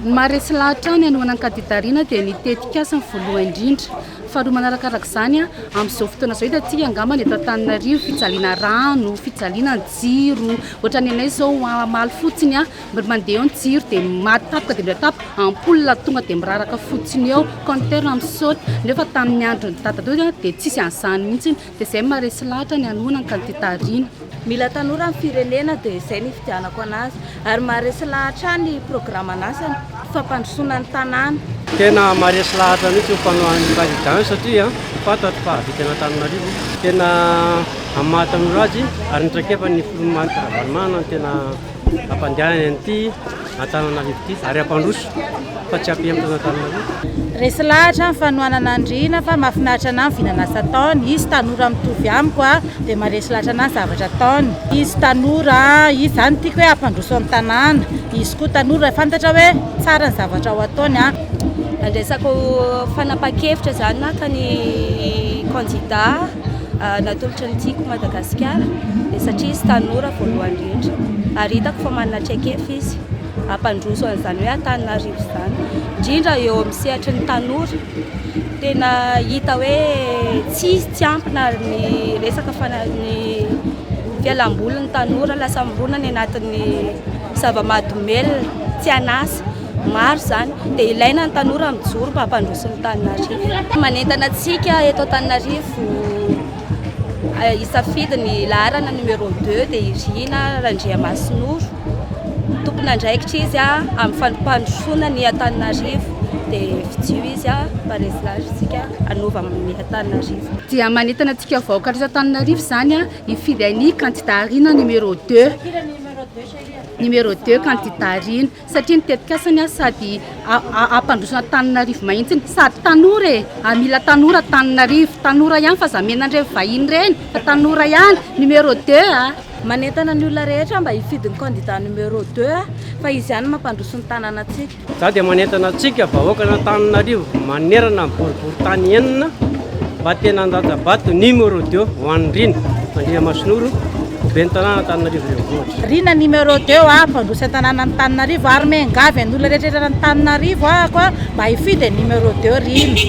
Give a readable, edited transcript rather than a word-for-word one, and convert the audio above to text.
Ny maharesy lahatra ny hanohana ny kandida Rina dia ny tetikasany voalohany indrindra. Faharoa manarakaraka izany, amin'izao fotoana izao hitantsika angamba ny eto Antananarivo, fijaliana rano, fijaliana ny jiro. Ohatran'ny anay izao hamaly fotsiny, mandeha eo ny jiro dia maty tampoka dia mila tampoka, ampoule tonga dia miraraka fotsiny eo, compteur misaoty. Nefa tamin'ny andron'i Dada dia tsisy an'izany mihitsy. Dia izay no maharesy lahatra ny hanohana ny kandida Rina. Mila tanora ny firenena dia izay no ifidianako anazy. Ary maharesy lahatra ahy ny programan'asany, fampandrosoana ny tanàna. Tena maharesy lahatra mihitsy ny fanohanan'ny kandida io satria fantatro fa hahavita an'Antananarivo. Tena amin'ny maha tanora azy ary ny traikefa ny filoha Marc Ravalomanana no tena hampandehanany an'ity Antananarivo ity ary hampandroso fa tsy hampihemotra an'Antananarivo. Resy lahatra ny fanohanana an'i Rina fa mahafinaritra anah ny vinan'asa ataony, izy tanora mitovy amiko a, dia maharesy lahatra anah ny zavatra ataony, izy tanora, izy zany tiako hoe hampandroso ny tanàna, izy koa tanora fantatra hoe tsara ny zavatra ho ataony a. Nandraisako fanapahan-kevitra izany naka ny kandida natolotry ny Tiako Madagasikara dia satria izy tanora voalohany indrindra ary hitako fa manana traikefa izy hampandroso an'izany hoe Antananarivo izany, indrindra eo amin'ny sehatry ny tanora. Tena hita hoe tsy tsy ampy na ny resaka fana- ny fialambolin'ny tanora lasa mirona any anatin'ny zava-mahadomelina, tsy an'asa. Maro izany dia ilaina ny tanora mijoro mba hampandroso ny Antananarivo. Manentana antsika eto Antananarivo hisafidy ny laharana numéro 2 dia i Rina Randriamasinoro. Tompon'andraikitra izy amin'ny fampandrosoana ny Antananarivo dia fidio izy mba resy lahatra isika hanova ny Antananarivo. Dia manentana antsika vahoaka rehetra Antananarivo izany hifidy an'i kandida Rina numéro 2. Numéro 2 kandida Rina. Satria ny tetikasany a sady hampandroso an'Antananarivo mahitsiny, sady tanora e, mila tanora Antananarivo, tanora ihany fa aza mena an'ireny vahiny ireny fa tanora ihany, numéro 2 a. Manentana ny olona rehetra mba hifidy ny candidat numéro 2 fa izy ihany no mampandroso ny tanànantsika. Za dia manentana antsika vahoakan'Antananarivo manerana ny boriborintany enina mba tena handatsa-bato numéro 2 ho an'i Rina Andriamasinoro ho ben'ny tanàna Antananarivo Renivohitra. Rina numéro 2 a, mpandroso an-tanàna Antananarivo ary miangavy an'olona rehetra eran'Antananarivo ahako a mba hifidy ny numéro 2 Rina.